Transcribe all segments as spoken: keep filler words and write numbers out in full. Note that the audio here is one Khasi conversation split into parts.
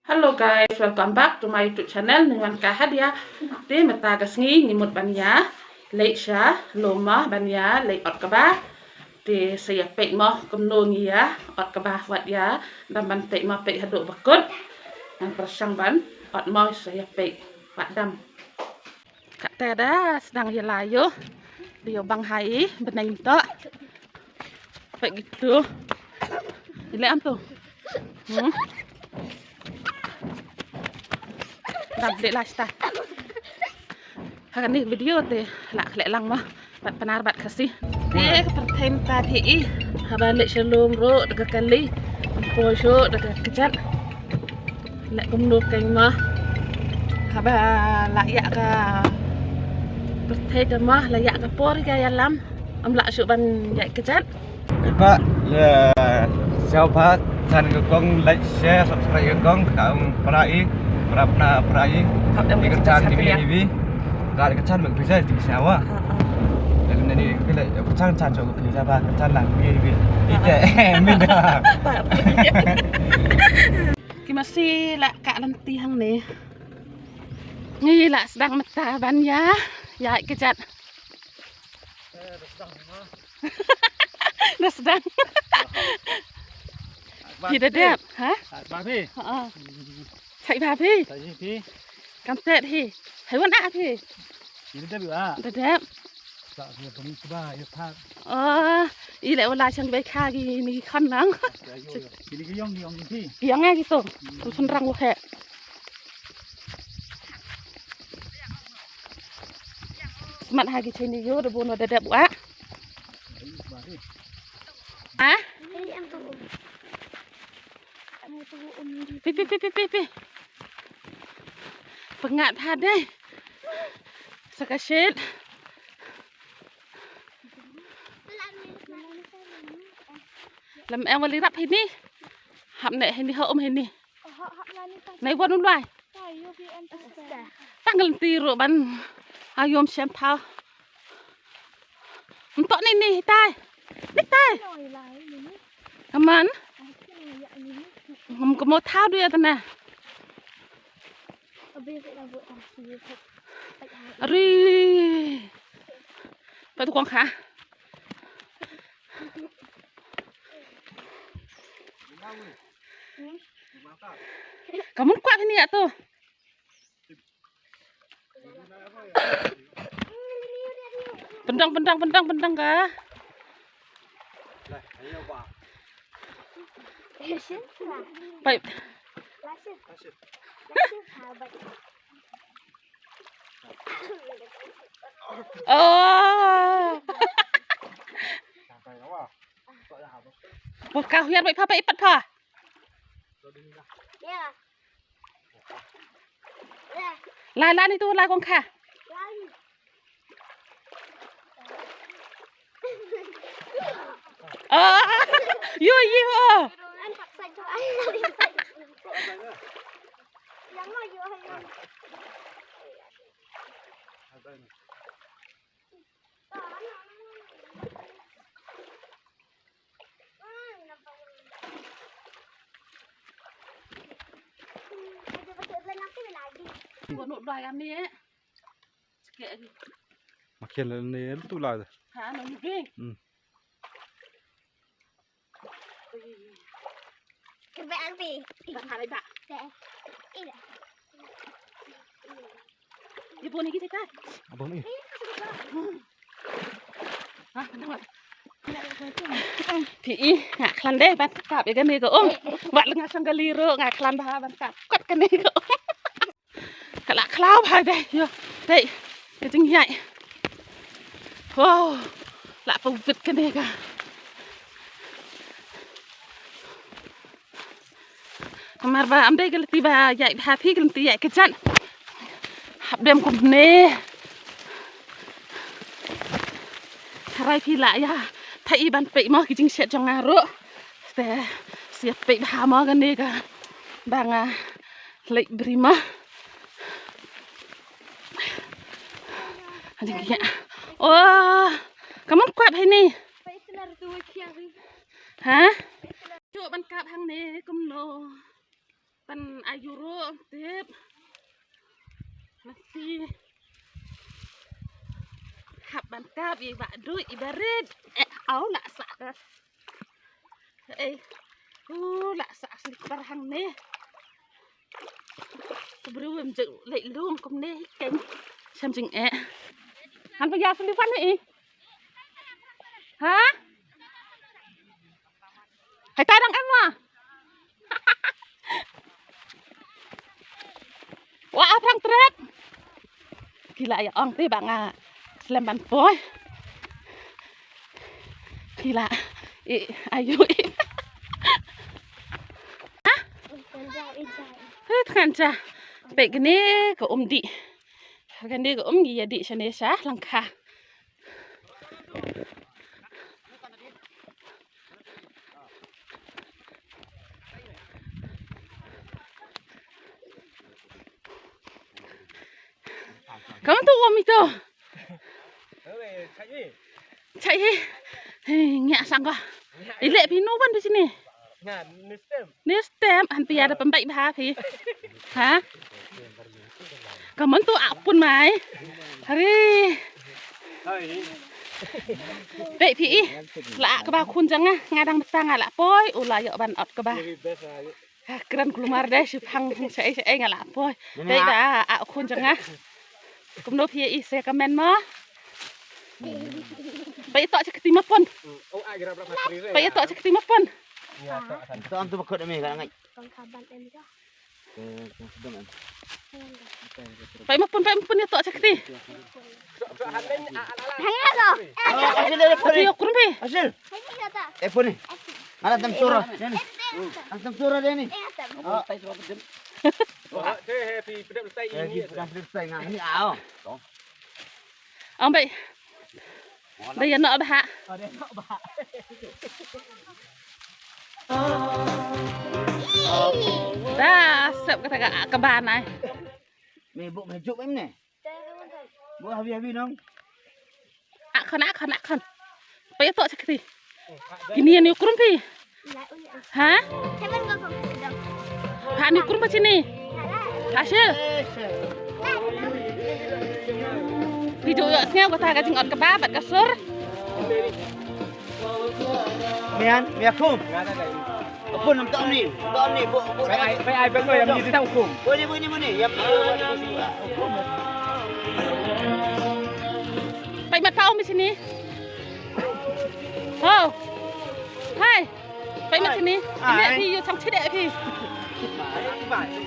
Hello guys, welcome back to my YouTube channel, Ningwan ka Hadia. Te mynta ka sngi ngi mut ban ïa leit sha lum mo, ban ïa leit ot kba. Te sa ïa peit mo kumno ngi ïa ot kba, wat ïa dam ban peit mo, peit haduh ba kut. Ngan pyrshang ban ot mo, sa ïa peit wat dam. Kata da sdang ïa la ïoh. Dei ïoh bang hai bneng to. Pek gitu. Ile am tu. Hmm. Dam de la sta. Ha kane video te la khleh lang mo. Bad Pnar bad Khasi. Te ka pyrthei mynta phi i. Haba leit sha lum ruh da ka kali. Poi shuh da ka kjat. Leh kumno keiñ mo. Haba la ïa ka pyrthei te mo, la ïa ka por ka ïalam. Ym lah shuh ban ïa kjat. Ba ïa sngewbha chan ka kong, like, share, subscribe ka kong, ka ong para i, para pna para i. Hap em. Ni ka chan ni bi. Ka ka chan mek pisa ti sngewbha. Ha, ha. Ïa kumne ni ka leh ka chan chan jong ka pisa ba ka chan lang ni bi. Ite min da. Ki masi la ka lynti hangne. Ngi la sdang mynta ban ïa ïa kjat. Da sdang. Phi da dep, ha? Ba phi. Ha. Sai ba phi. Sai phi. Kam tet hi. Hai wan a phi. Ni da dep a. Da dep. Sa ni pun ba ïa pha. Oh, i le wala chang bai kha gi ni khon nang. Ni ki yong, ki yong phi. Ki yong a ki to. Tu sun rang wo he. Smat ha ki cheni yo da bono da dep wa. Ha? Pi, pi, pi, pi, pi. Pengat ha dei. Saka shit. Lam em wali rap hini. Hap ne hini ha um hini. Nai wan un lai. Tang lynti ruh ban ayom shem thaw. Ntok ni ni tai. Ni tai. Kaman. Ngam kamo thaw du ya tana. Ari. Pat kong kha. Kamun kwah ni ya tu. Pendang, pendang, pendang, pendang ka. Baik. Oh. Wah, ka hiar baik pha, baik pat pha. Lai, lai ni tu, lai kong kha. Oh, yo, yo. Gua nuk dua kami, eh. Sikit lagi. Makin ni tu lah. Ha, nak ni ding. Hmm. Kebek api. Bang hari bak. Iya. Ibu ni kita. Abang ni. Phi i, nga khlem dei ban kap ïa kane ka um. Wat la nga shong kali ruh nga khlem bha ban kap kot kane ka um. Ka la khlaw bha dei, ïo. Dei ka jingïaid. Wow. La pawit kane ka. Namar ba ym dei ka lynti ba ïaid bha phi, ka lynti ïaid kjat. Hap dem kumne. Tharai phi lah ïa thait ban peit mo ki jingshet jong nga ruh. Te sa ïa peit bha mo kane ka ba nga leit bri mo. Ka jingïaid. Oh, kamun kwah bha ni. Ha? Shu ban kap hangne kumno. Pan ayu ruh tip. Mesti hap ban kap i ba dui i barit. Eh, au la sa. Eh, u la sa sli bar hangne. Ku briew em jek lei lum kumne keng. Sem jing eh. Han pa ya sli pan i. Ha? Hai ta dang em ma. Wa a prang trek. Ki la ya ong te ba nga slem ban poi. Ki la i ayu i. Ha? He tkan cha. Pe gene ka um di. Gene ka um gi ya di shane sha langkha. Kamu tu umi tu. Chai. Hei, ngiah sangka. Ile phi nu ban phi sini. Ni stem, han phi ada pembaik bah phi. Ha? Kamu tu apun mai. Hari. Pei phi i. La kaba khun jang nga, nga dang betang la poi, u la yok ban ot kaba. Ha, kren kulmar deh, shu phang shaei shaei nga la poi. Pei ba a khun jang nga. Kumno phi i se kamen ma. Pei to chakti ma pun. Pei to chakti ma pun. To am tu bakut ami ka ngai. Pai ma pun, pai ma pun ya to chakti. Hanya tu. Asil dia pun. Asil. Eh pun ni. Ada tem surah. Ni. Ada tem surah dia ni. Happy birthday ini. Ni au. Ambai. Dei ïa noh bha. Da sep kata ka, ka ban ai. Me buk me juk em ne. Buk habi habi nong. Akhon akhon akhon. Pei to chakri. Kini ni ukrum pi. Ha? Pha ni kur ba chini. Hasil. Video yok sngew kata ka jingot kaba bad ka sur. Mian, mian kum. Apun nam tau ni, tau ni bu bu. Pai ai pai ai bang yang ni tau kum. Bu ni bu ni bu ni. Yang pai mat pau mi sini. Ho. Hai. Pai mat sini. Ini phi yu chang chide phi.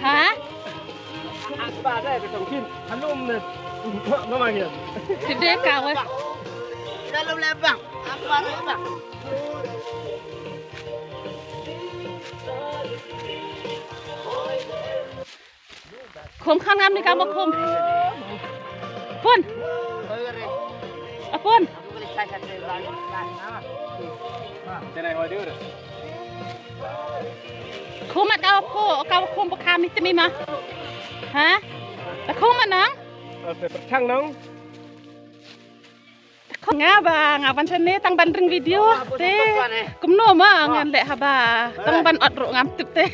Ha? Chide ka wei. Dah lu lebang. Khum khan ngam ni kam khum. Pun. A pun. Khum mat ka khum, ka khum pa kham ni timi ma. Ha? Ta khum ma nang? Ate perchang nang. Nga ba nga ban shane tang ban ring video te kumno ma ngan leh haba tang ban ot ruh ngam tip te.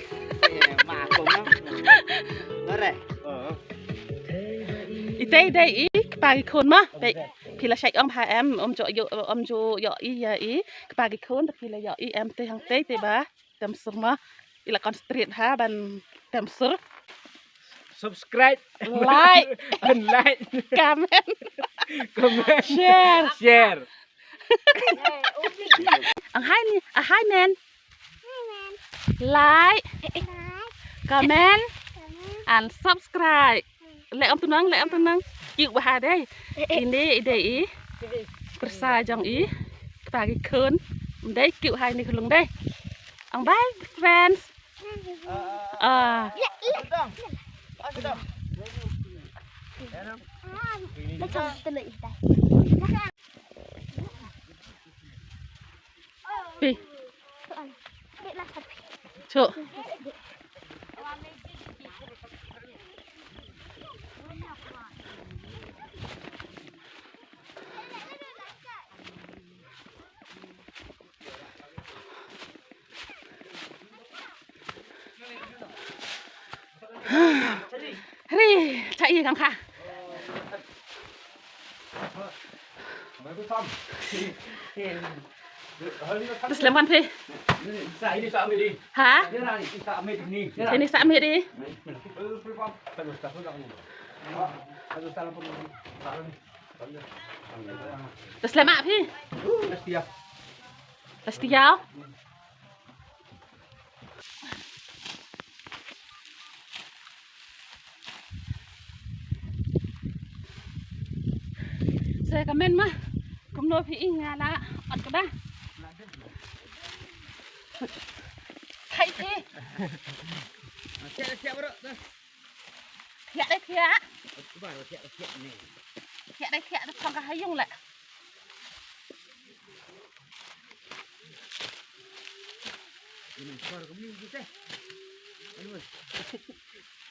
Ite dei i kpa ki khun ma te phi la shait ong bha em um jo yo um jo yo i ya i kpa ki khun te phi la yo i em te hang te te ba. Tem sur ma. Ila kon street ha ban tem sur. Subscribe. Like. And like. Comment. Comment. Share. Share. Ang hai ni, ah hai men. Like. Comment. And subscribe. Leh am tunang, leh am tunang. Kiu bha dei. Inde i dei i. Persa jong i. Kpa ki khun. Dei kiu hai ni khulung dei. Ang bye friends. Ah. Pi. Chu. Hri, cha i kang kha. Te slem kan phi. Ha? Ini sa mi di. Te slem a phi. Te slem. Sa comment ma kumno phi i nga la ot kba. Khai phi. Thiah dei thiah. Thiah dei thiah da thong ka ha ïung leh.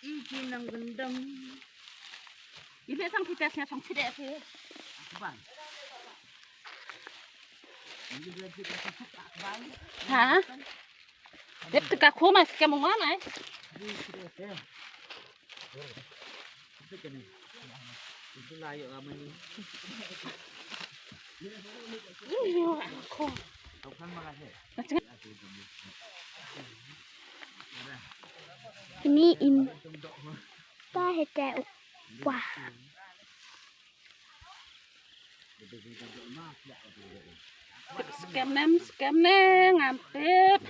Ih, ki nang gendam. Ih, leh sang phi test nya sang phi deh phi. Ha? Dep te ka khum ai, ka mong wan ai. Ni im ta hete u pa. Skhem ne, skhem ne, ngam tip.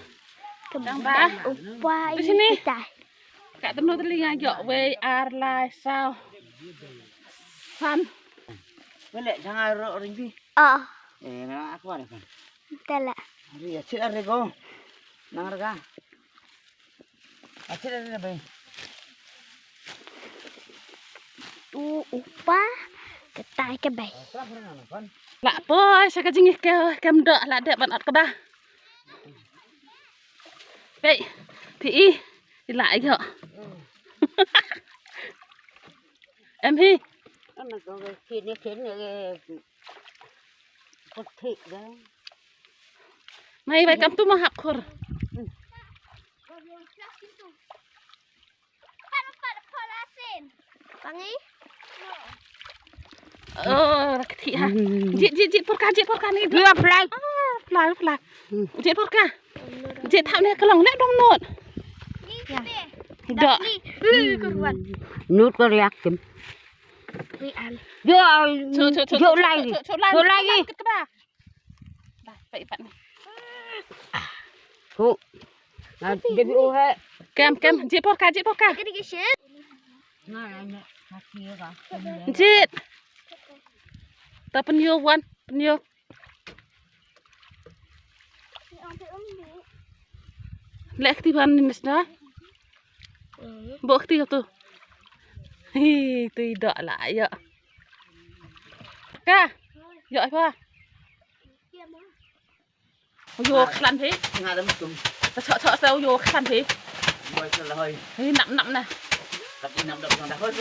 Tang ba. Upa. Di sini. Ka tenu teli nga ïoh wei ar lai saw. San. Wele jang aro ring bi. Ah. Eh, na aku ada kan. Tela. Ari ya cik ari go. Nang rega. U upa katai ka bai. La poi sa ka jingïakhun kem doh la dep ban ot kba. Pei phi i la ïoh. Em hi. Mai bai kam tu ma hap khur. Pangi? Oh, rakti ha. Jit jit jit porka jit porka ni. Dia fly. Ah, fly fly. Jit porka. Jit thap ne kelong ne dong not. Dok. Nut ko riak kem. Rian. Yo, yo lai. Yo lai. Dah, pat pat ni. Hu. Na debi u he. Kem kem jit porka jit porka. Jit. Ta penyo wan penyo. Lek ti ban ni mesna. Bok ti tu. Hi, tu i dok la ya. Ka. Ya apa? Yo khlan phi. Nga dam tum. Ta chok chok sa yo khlan phi. Boy sa la hoi. Hi nap nap na. Tapi nap dap nang da hoi.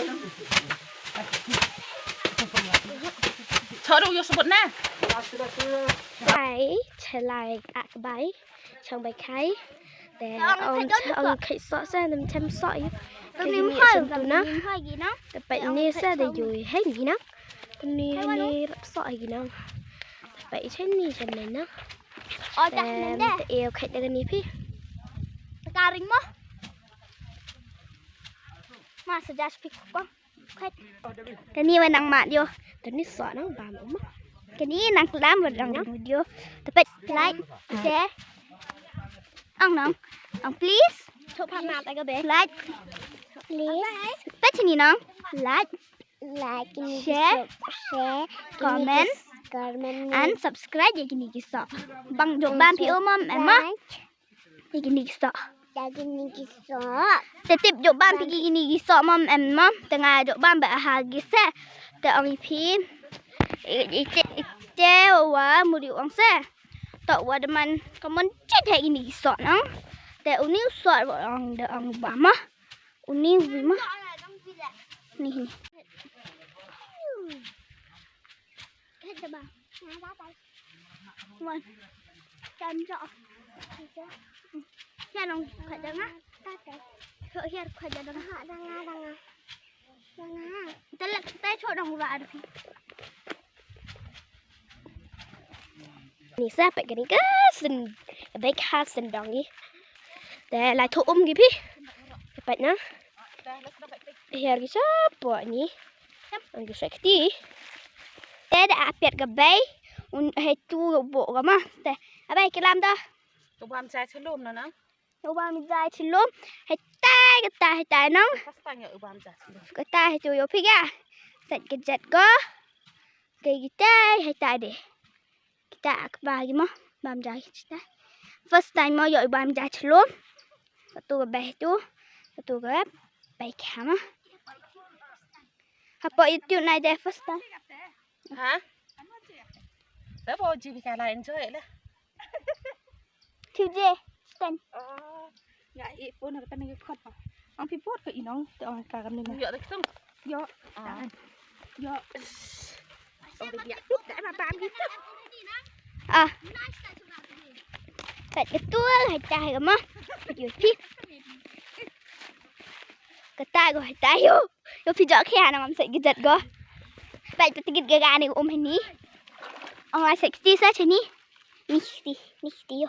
Chok ru yo sebut na. Hai, chelai ak bai. Chong bai khai. Te ong ong khai so sa nam chem so yu. Kini mi sem tu na. Te pai ni sa de yu hai ni na. Te ni ni rap so ai ni na. Te pai chen ni chen ni na. Ôi, chắc nên đấy. Te eo khai de ni phi. Ka ring mo. Ma sa jas phi ko. Kani wa nang mat yo. Kani so nang bam um. Kani nang klam wa nang video. Te pet like, share. Ang nang. Ang please. Chop ha mat aga be. Like. Please. Pet sini nang. Like. Like. Share. Share. Comment. Comment. And subscribe ya kini ki so. Bang jok bam phi um em ma. Ïa kini ki soh. Ïa kini ki soh. Te tip jop bam phi kini ki soh mom em mom. Te nga jop bam ba ha ki se. Te ong ïa phi. Ite ite wa muri ong se. To wa de man ka mon chet ha kini ki soh nang. Te uni u soh wa ong de ong ba ma. Uni wi ma. Ni ni. Wan. Kan jo. Ya nong khaja nga. Khaja nga. Te lek te cho dong ba ar phi. Ni sa pek ni ka sen bek ha sen dong ni. Te lai thu um ki phi. Pek na. Hiar ki sa po ni. Ang ki sa kti. Te da apiat ka bai. Un hai tu bo ka ma. Te abai ki lam da. Tu bam sa chelum na na. Ïa u bam jai chelum. Hai tai kata hai tai nong. Pas tang ïa u bam jai chelum. Kata hai tu ïa phi ga. Sait ka jet ko. Kai kita hai tai de. Kita ak ba gi mo. Bam jai kita. First time mo ïa u bam jai chelum. Katu ka bai tu. Katu ka bai kha mo. Hapo itu nai de first time. Ha? Te bo ji bi ka la enjoy la. Thiu je, stand. Oh, nga i phone ka tang ka khot. Ang pi phone ka i nong, te ang ka kam ni na. Yo, te tung. Yo. Ah. Yo. Oh, dia. Da ma bam gitu. Ah. Kat ketul hai tai ka ma. Yo pi. Kata ko hai tai yo. Yo phi jok khia na ngam sait gijat go. Bai tu tigit ga gani um hani. Ong lai sait kiti sa chani. Ni kiti, ni kiti yo.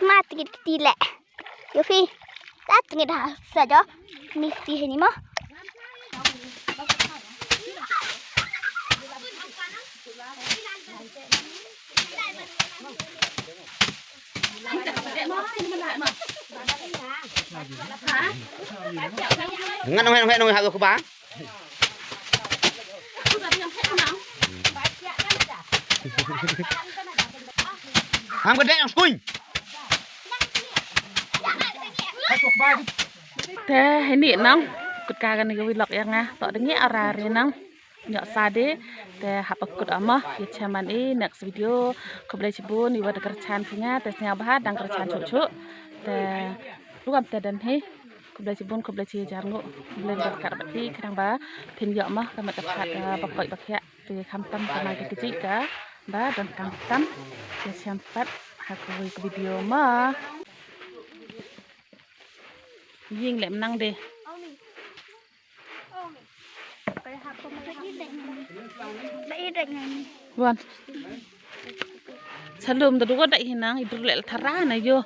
Ma tigit kiti le. Yo phi. Ta tigit ha sa jo. Ni kiti hani mo. Ngan nong nong nong ha ko ba. Ham ko dei nong skuin. Te hini nong kut ka kani ka vlog ïa nga to dengi ara ri nong. Nyok sa de te hap akut ama ïa chaman i next video. Khublei chibun iwa da kyrchan phi nga te sñiaw bha dang kyrchan chuh chuh. Te ruam te den hi. Khublei chibun khublei chi jar ngu. Khublei da kar bat phi khnang ba phin ïoh ma ka met ka phat ba koit ba khiah. Te kham tam ka mai ka kjih ka ba don kam tam. Te sñiaw pat ha ka video ma. Ying lem nang de. Wan. Salum da duwa da hinang idur lel thara na yo.